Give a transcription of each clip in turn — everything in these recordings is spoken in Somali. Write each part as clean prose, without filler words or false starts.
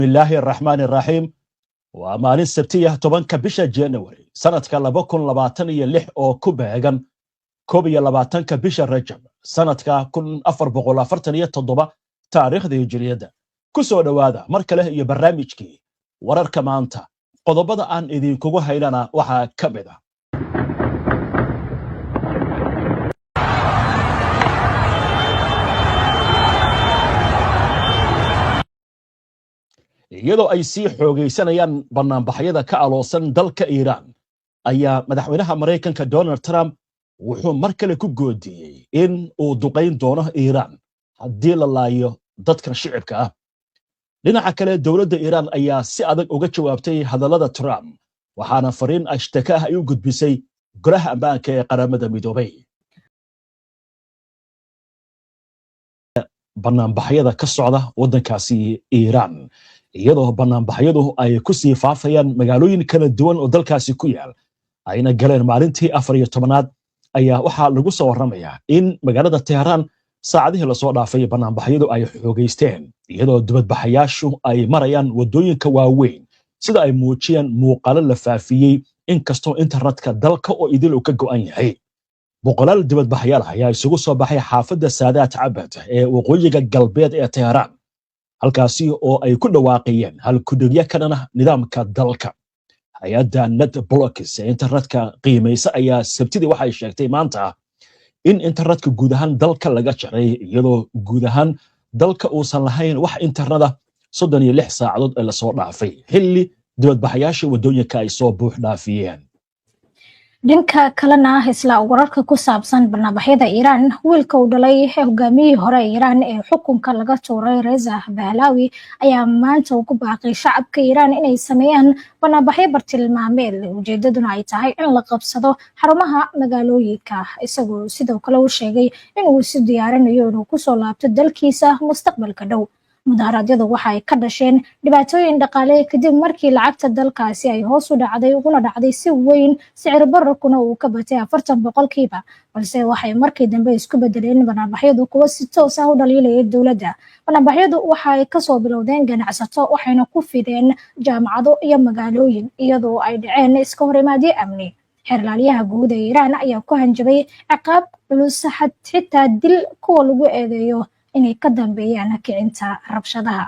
Bismillaahi araxmaani araxiim. Waa maalin Sabtiya, 10-ka bisha January sanadka 2026, oo ku beegan 21-ka bisha Rajab sanadka 1447 taariikhda Hijiriyadda. Ku soo dhowaada mar kale iyo barnaamijkii Wararka Maanta. Qodobada aan idinkugu haynana waxaa ka mid ah: iyadoo ay sii xoogaysanayaan bannaanbaxyada ka aloosan dalka Iiraan, ayaa madaxweynaha Maraykanka Donald Trump wuxuu mar kale ku goodiyey in uu duqayn doono Iiraan haddii la laayo dadkan shicibka ah. Dhinaca kale, dowladda Iiraan ayaa si adag uga jawaabtay hadallada Trump, waxaana fariin ashtaka ah ay u gudbisay Golaha Ammaanka ee Qaramada Midoobay. Bannaanbaxyada ka socda waddankaasi Iiraan, iyadoo bannaanbaxyadu ay ku sii faafayaan magaalooyin kala duwan oo dalkaasi ku yaal, ayna galeen maalintii 14aad, ayaa waxaa lagu soo warramayaa in magaalada Teheraan saacadihii lasoo dhaafay bannaanbaxyadu ay xoogaysteen, iyadoo dibadbaxayaashu ay marayaan waddooyinka waaweyn, sida ay muujiyeen muuqaalo la faafiyey, inkastoo internetka dalka oo idil uu ka go'an yahay. Boqolaal dibadbaxyaal ah ayaa isugu soo baxay xaafadda Saadaat Cabad ee waqooyiga galbeed ee Teheraan, halkaasi oo ay ku dhawaaqayeen halkudhegyo ka dhana nidaamka dalka. Hay-adda NetBlocks ee internetka qiimaysa ayaa Sabtidii waxay sheegtay maanta in internetka guud ahaan dalka laga jaray, iyadoo guud ahaan dalka uusan lahayn wax interneta 36 saacadood ee lasoo dhaafay, xilli dibadbaxayaasha waddooyinka ay soo buux dhaafiyeen. Dhanka kalena, isla wararka ku saabsan barnaamijyada Iiraan, wiilka uu dhalay hogaamiyihii hore Iiraan ee xukunka laga tuuray, Reza Pahlawi, ayaa maanta ugu baaqay shacabka Iiraan inay sameeyaan barnaamijyo bartilmaameed, ujeedaduna ay tahay in la qabsado xarumaha magaalooyinka, isagoo sidoo kale u sheegay inuu isu diyaarinayo inuu kusoo laabto dalkiisa mustaqbalka dhow. Mudaharaadyadu waxa ay ka dhasheen dhibaatooyin dhaqaale kadib markii lacagta dalkaasi ay hoos u dhacday, uguna dhacday si weyn, sicir bararkuna uu ka batay 40%. Balse waxay markii dambe isku bedeleen banaanbaxyadu kuwo si toos ah u dhaliilaya dowladda. Banaanbaxyadu waxa ay kasoo bilowdeen ganacsato, waxayna ku fideen jaamacado iyo magaalooyin, iyadoo ay dhaceen iska horimaadyo amni. Xeer ilaaliyaha guud ee Iiraan ayaa ku hanjabay ciqaab culus, xitaa dil, kuwa lagu eedeeyo inay ka dambeeyaan kicinta rabshadaha.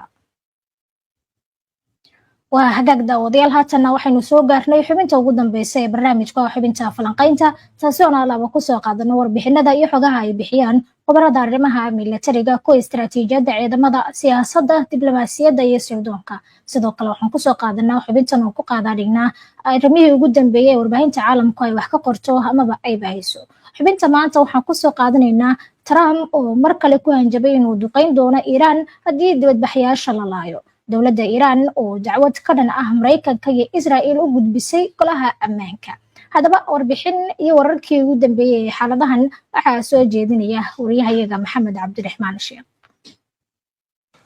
Waa hagaag, daawadayaal, haatanna waxaynu soo gaarnay xubinta ugu dambeysa ee barnaamijka, oo xubinta falanqaynta, taasi oon alaaba kusoo qaadano warbixinada iyo xogaha ay bixiyaan khubarada arrimaha milatariga, kuwa istaraatiijiyadda ciidamada, siyaasadda, diblomaasiyadda iyo sirdoonka. Sidoo kale waxaan kusoo qaadanaa xubintan oo ku qaadaa dhignaa arrimihii ugu dambeeyey ee warbaahinta caalamku ay wax ka qorto amaba ay baahiso. Xubinta maanta waxaan kusoo qaadanaynaa Trump oo mar kale ku hanjabay inuu duqeyn doono Iiraan haddii dibadbaxyaasha la laayo, dowladda Iiraan oo dacwad ka dhan ah Maraykanka iyo Israa'il u gudbisay Golaha Ammaanka. Haddaba, warbixin iyo wararkii ugu dambeeyey ee xaaladahan waxaa soo jeedinaya wariyahayaga Maxamed Cabdiraxmaan Sheekh.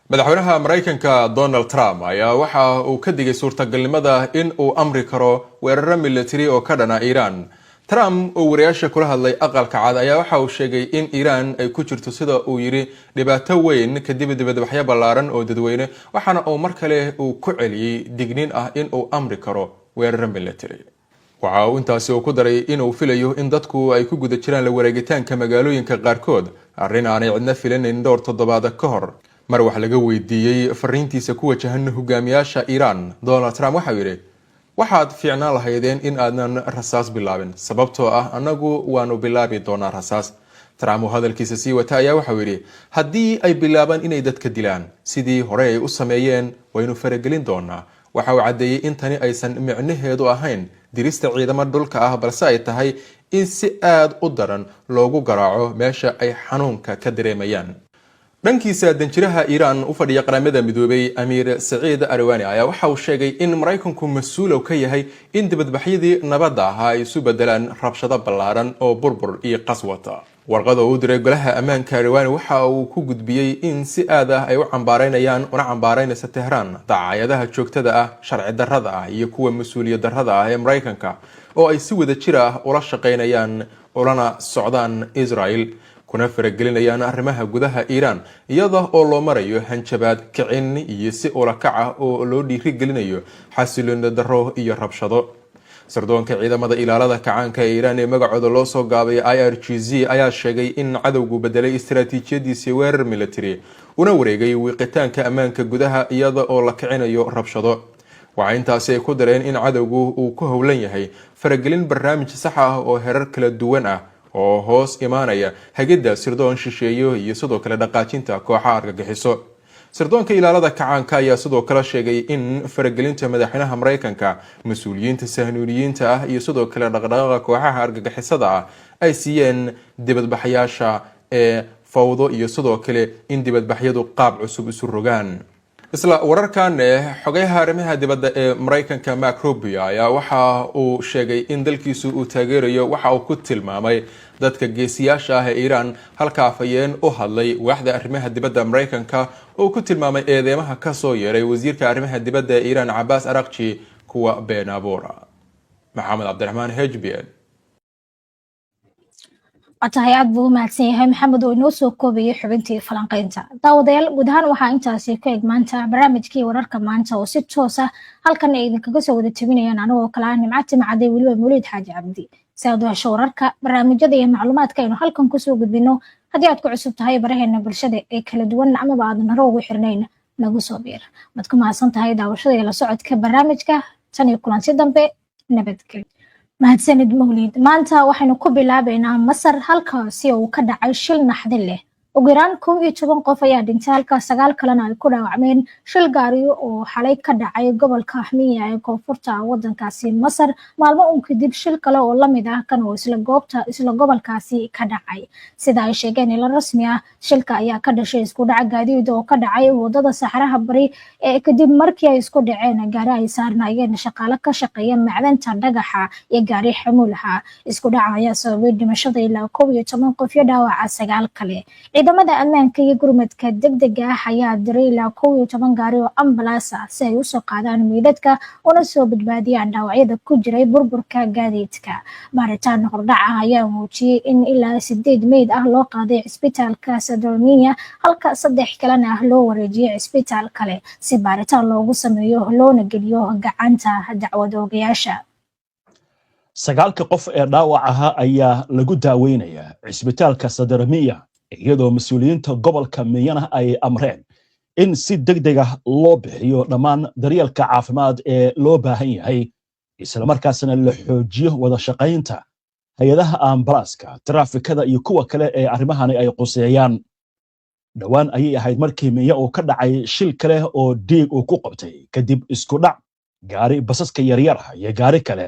Madaxweynaha Maraykanka Donald Trump ayaa waxa uu ka digay suurtagalnimada in uu amri karo weeraro military oo ka dhana Iiraan. Trump oo wariyaasha kula hadlay Aqalka Cad ayaa waxa uu sheegay in Iiraan ay ku jirto, sida uu yidhi, dhibaato weyn kadib dibadbaxyo ballaaran oo dadweyne, waxaana uu mar kale uu ku celiyey digniin ah in uu amri karo weeraro military. Waxa uu intaasi uu ku daray inuu filayo in dadku ay ku guda jiraan la wareegitaanka magaalooyinka qaarkood, arrin aanay cidna filanayn dhowr toddobaad ka hor. Mar wax laga weydiiyey fariintiisa ku wajahan hogaamiyaasha Iiraan, Donald Trump waxau yidhi: "Waxaad fiicnaan lahaydeen in aadnan rasaas bilaabin, sababtoo ah annagu waanu bilaabi doonaa rasaas." Trump oo hadalkiisa sii wata ayaa waxau yidhi: "Haddii ay bilaabaan inay dadka dilaan sidii hore ay u sameeyeen, waynu faragelin doonaa." Waxa uu caddeeyey in tani aysan micnaheedu ahayn dirista ciidamo dhulka ah, balse ay tahay in si aada u daran loogu garaaco meesha ay xanuunka ka dareemayaan. Dhankiisa, danjiraha Iiraan u fadhiya Qaramada Midoobay, Amiir Saciid Ariwani, ayaa waxa uu sheegay in Maraykanku mas-uulow ka yahay in dibadbaxyadii nabadda ahaa ay isu bedelaan rabshado ballaaran oo burbur iyo qaswata. Warqada uu diray Golaha Ammaanka, Ariwani waxa uu ku gudbiyey in si aad ah ay u cambaareynayaan una cambaaraynaysa Tehraan dacaayadaha joogtada ah, sharci darrada ah iyo kuwa mas-uuliyad darrada ah ee Maraykanka, oo ay si wada jir ah ula shaqaynayaan ulana socdaan Israel. kuna faragelinayaan arrimaha gudaha Iiraan, iyada oo loo marayo hanjabaad, kicin iyo si ulakac ah oo loo dhiirigelinayo xasilooni darro iyo rabshado. Sirdoonka ciidamada ilaalada kacaanka ee Iiraan ee magacooda loo soo gaabay IRGC ayaa sheegay in cadowgu bedelay istaraatiijiyadiisii weerar military, una wareegay wiiqitaanka ammaanka gudaha iyada oo la kicinayo rabshado. Waxaa intaasi ay ku dareen in cadowgu uu ku howlan yahay faragelin barnaamij sax ah oo herar kala duwan ah oo hoos imaanaya hagidda sirdoon shisheeyo iyo sidoo kale dhaqaajinta kooxaha argagixiso. Sirdoonka ilaalada kacaanka ayaa sidoo kale sheegay in faragelinta madaxweynaha Mareykanka, mas-uuliyiinta sahnuuniyiinta ah iyo sidoo kale dhaqdhaqaaqa kooxaha argagixisada ah ay siiyeen dibadbaxyaasha ee fawdo iyo sidoo kale in dibadbaxyadu qaab cusub isu rogaan. Isla wararkan, xogayaha arrimaha dibadda ee Mareykanka Mark Rubio ayaa waxa uu sheegay in dalkiisu uu taageerayo waxa uu ku tilmaamay dadka geesiyaasha ah ee Iiraan, halka afhayeen u hadlay waaxda arrimaha dibadda Mareykanka uu ku tilmaamay eedeymaha kasoo yeeray wasiirka arrimaha dibadda ee Iiraan Cabaas Araqji kuwa been abuura. Maxamed Cabdiraxmaan, HBN. Waa tahay, aad buu u mahadsan yahay Maxamed oo inoo soo koobayay xubintii falanqeynta. Daawadayaal, guud ahaan waxaa intaasi ku eg maanta barnaamijkii wararka maanta oo si toos ah halkan ay idinkaga soo wada tebinayaan anigoo kale ah Nimco Timacadey, weliba Mawliid Xaaji Cabdi. Si aad u hesho wararka, barnaamijyada iyo macluumaadka aynu halkan kusoo gudbino, haddii aad ku cusub tahay baraheena bulshada ee kala duwan amaba aadan hore ugu xirnayn, nagu soo biir. Waad ku mahadsan tahay daawashada iyo la socodka barnaamijka. Tan iyo kulanti dambe, nabadgelyo. Mahadsanid Mawliid. Maanta waxaynu ku bilaabaynaa Masar, halkaasi oo uu ka dhacay shil naxdin leh. Ugu yaraan 11 qof ayaa dhintay, halka sagaal kalena ay ku dhaawacmeen shil gaari oo xalay ka dhacay gobolka Minya ee koonfurta wadankaasi Masar, maalmo uun kadib shil kale oo lamid ah kan oo isla goobta isla gobolkaasi ka dhacay. Sida ay sheegeen ilo rasmi ah, shilka ayaa ka dhashay isku dhac gaadiid oo ka dhacay wadada saxaraha bari ee kadib markii ay isku dhaceen gaari ay saarnaayeen shaqaale ka shaqeeya macdanta dhagaxa iyo gaari xamuulaha. Isku dhaca ayaa sababay dhimashada ilaa 11 qof iyo dhaawaca sagaal kale. Ciidamada ammaanka iyo gurmadka degdega ah ayaa diray ilaa 11 gaari oo ambalaas ah si ay usoo qaadaan meydadka una soo badbaadiyaan dhaawacyada ku jiray burburka gaadiidka. Baaritaan hordhac ah ayaa muujiyey in ilaa sideed meyd ah loo qaaday cisbitaalka Sadormiya, halka saddex kalena ah loo wareejiyey cisbitaal kale si baaritaan loogu sameeyo loona geliyo gacanta dacwad oogayaasha. Sagaalka qof ee dhaawac ahaa ayaa lagu daaweynayaa cisbitaalka Sadarmiya, iyadoo mas-uuliyiinta gobolka Miyana ay amreen in si deg deg ah loo bixiyo dhammaan daryeelka caafimaad ee loo baahan yahay, islamarkaasna la xoojiyo wada shaqaynta hay-adaha ambalaaska, taraafikada iyo kuwa kale ee arrimahani ay quseeyaan. Dhowaan ayay ahayd markii Minya uu ka dhacay shil kale oo dhiig uu ku qabtay kadib isku dhac gaari basaska yaryar ah iyo gaari kale,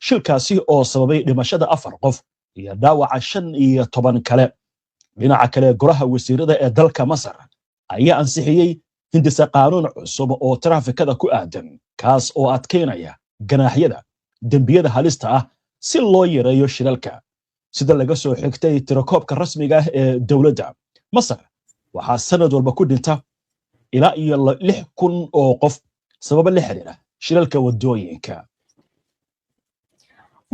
shilkaasi oo sababay dhimashada afar qof iyo dhaawaca 15 kale. Dhinaca kale, golaha wasiirada ee dalka Masar ayaa ansixiyey hindise qaanuun cusub oo taraafikada ku aadan, kaas oo adkaynaya ganaaxyada dembiyada halista ah si loo yareeyo shilalka. Sida laga soo xigtay tirakoobka rasmiga ah ee dowladda Masar, waxaa sanad walba ku dhinta ilaa iyo 6,000 oo qof sababo la xiriira shilalka waddooyinka.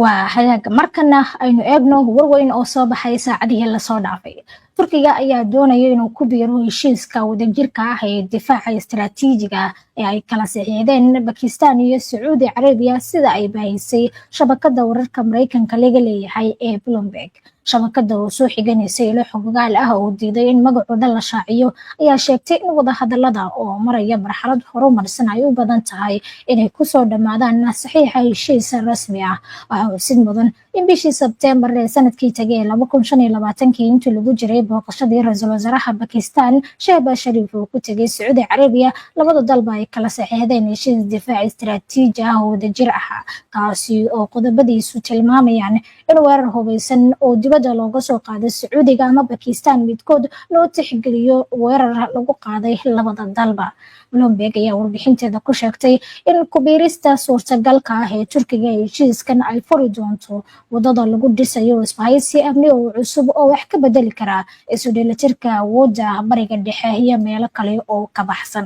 Waa hagaag, markana aynu eegno warweyn oo soo baxay saacadihii lasoo dhaafay. Turkiga ayaa doonaya inuu ku biiro heshiiska wadajirka ah ee difaaca istaraatiijiga ee ay kala saxiixdeen Bakistan iyo Sacuudi Carabiya, sida ay baahisay shabakada wararka Mareykanka laga leeyahay ee Bloomberg. Shabakada oo soo xiganaysa ilo xogogaal ah oo diiday in magacooda la shaaciyo ayaa sheegtay in wadahadalada oo maraya marxalad horumarsan ay u badan tahay inay kusoo dhammaadaan saxiixa heshiis rasmi ah. Waxaa xusid mudan in bishii Sebteembar ee sanadkii tagay ee 2025-kii, intii lagu jiray booqashadii ra-iisul wasaaraha Bakistan Shehbaz Shariif uu ku tegay Sacuudi Carabiya, labada dalba ay kala saxiixdeen heshiis difaac istaraatiiji ah oo wadajir ah, kaasi oo qodobadiisu tilmaamayaan in weerar hubeysan oo dibadda looga soo qaaday Sacuudiga ama Bakistan midkood loo tixgeliyo weerar lagu qaaday labada dalba. Bloomberg ayaa warbixinteeda ku sheegtay in kubiirista suurtagalka ah ee Turkiga ee heshiiskan ay furi doonto wadada lagu dhisayo isbahaysi amni oo cusub oo wax ka bedeli karaa isu dheelitirka awoodda Bariga Dhexe iyo meelo kale oo ka baxsan.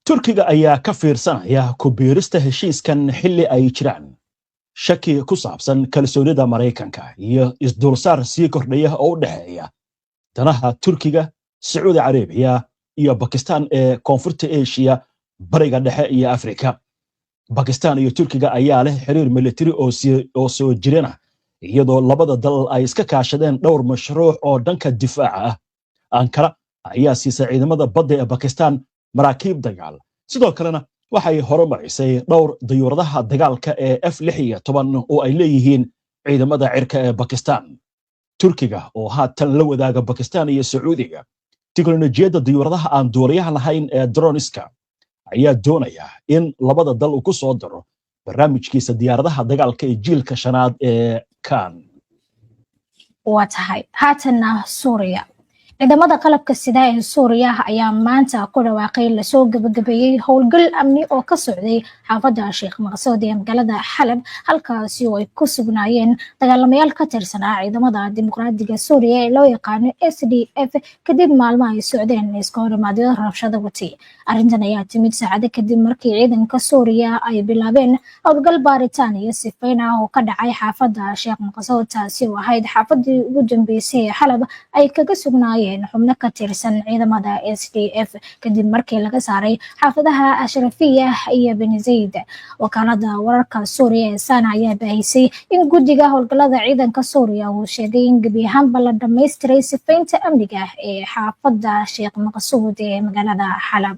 Turkiga ayaa ka fiirsanaya ku biirista heshiiskan xilli ay jiraan Shaki ku saabsan kalsoonida Maraykanka iyo isdulsaar sii kordhaya oo u dhexeeya danaha Turkiga, Sacuudi Carabiya iyo Bakistan ee Koonfurta Eshiya, Bariga Dhexe iyo Afrika. Bakistan iyo Turkiga ayaa leh xiriir militari oo soo jireen ah, iyadoo labada dal ay iska kaashadeen dhowr mashruuc oo dhanka difaaca ah. Ankara ayaa siisay ciidamada badda ee Bakistan maraakiib dagaal, sidoo kalena waxay horumarisay dhowr dayuuradaha dagaalka ee F-16 oo ay leeyihiin ciidamada cirka ee Bakistan. Turkiga oo haatan la wadaaga Bakistan iyo Sacuudiga tiknolojiyadda dayuuradaha aan duuliyaha lahayn ee droniska ayaa doonaya in labada dal uu ku soo daro barnaamijkiisa diyaaradaha dagaalka ee jiilka shanaad ee Kan. Waa tahay. Haatanna Suuriya. Ciidamada qalabka sida ee Suuriya ayaa maanta ku dhawaaqay lasoo gabagabeeyey howlgal amni oo ka socday xaafadda Sheekh Maqsuud ee magaalada Xalab, halkaasi oo ay ku sugnaayeen dagaalamayaal ka tirsanaa Ciidamada Dimuqraadiga Suuriya ee loo yaqaano SDF, kadib maalmo ay socdeen iska horimaadyo rabshado watay. Arrintan ayaa timid saacado kadib markii ciidanka Suuriya ay bilaabeen howlgal baaritaan iyo sifeyn ah oo ka dhacay xaafadda Sheekh Maqsuud, taasi oo ahayd xaafadii ugu dambeysay ee Xalab ay kaga sugnaayeen xubno ka tirsan ciidamada SDF, kadib markii laga saaray xaafadaha Ashrafiya iyo Benizayd. Wakaalada wararka Suuriya ee Sana ayaa baahisay in guddiga howlgalada ciidanka Suuriya uu sheegay in gebi ahaanba la dhamaystiray sifaynta amniga ee xaafadda Sheekh Maqsuud ee magaalada Xalab.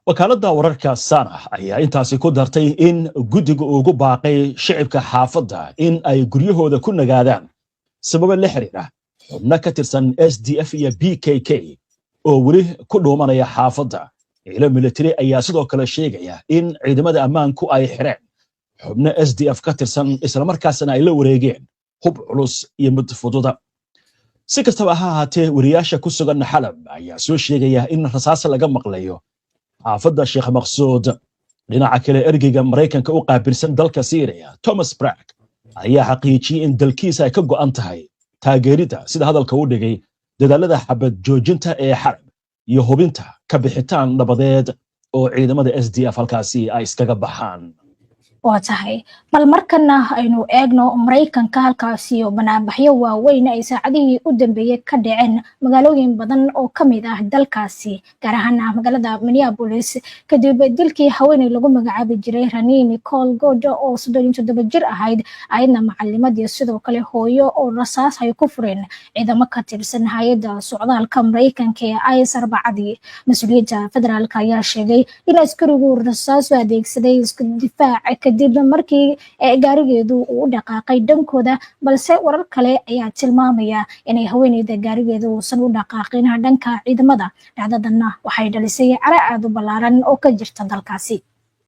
Wakaaladda wararka Sana ayaa intaasi ku dartay in guddiga ugu baaqay shicibka xaafadda in ay guryahooda ku nagaadaan sababo la xiriira xubno ka tirsan SDF iyo PKK oo weli ku dhuumanaya xaafadda. Ilo military ayaa sidoo kale sheegaya in ciidamada ammaanku ay xireen xubno SDF ka tirsan, islamarkaasna ay la wareegeen hub culus iyo mid fududa. Si kastaba ha ahaatee, weriyaasha ku sugan Xalab ayaa soo sheegaya in rasaas laga maqlayo xaafadda Sheekh Maqsuud. Dhinaca kale, ergeyga Maraykanka u qaabilsan dalka Siiriya, Thomas Barrack, ayaa xaqiijiyey in dalkiisa ay ka go'an tahay taageeridda, sida hadalka u dhigay, dadaalada xabad joojinta ee Xalab iyo hubinta ka bixitaan nabadeed oo ciidamada SDF halkaasi ay iskaga baxaan. Waa tahay. Bal markana aynu eegno Maraykanka, halkaasi oo banaanbaxyo waaweyn ay saacadihii u dambeeyey ka dhaceen magaalooyin badan oo ka mid ah dalkaasi, gaar ahaan magaalada Minneapolis, kadib dilkii haweeney lagu magacaabi jiray Renee Nicole Good oo 37 jir ahayd, ayadna macalimadii, sidoo kale hooyo, oo rasaas ay ku fureen ciidamo ka tirsan hay-adda socdaalka Maraykanka ee ICE Arbacadii. Mas-uuliyiinta federaalka ayaa sheegay in askarigu rasaas u adeegsaday isku difaac kadib markii gaarigeedu uu u dhaqaaqay dhankooda, balse warar kale ayaa tilmaamaya inay haweeneyda gaarigeedu uusan u dhaqaaqin dhanka ciidamada. Dhacdadanna waxay dhalisay cara aada u ballaaran oo ka jirta dalkaasi.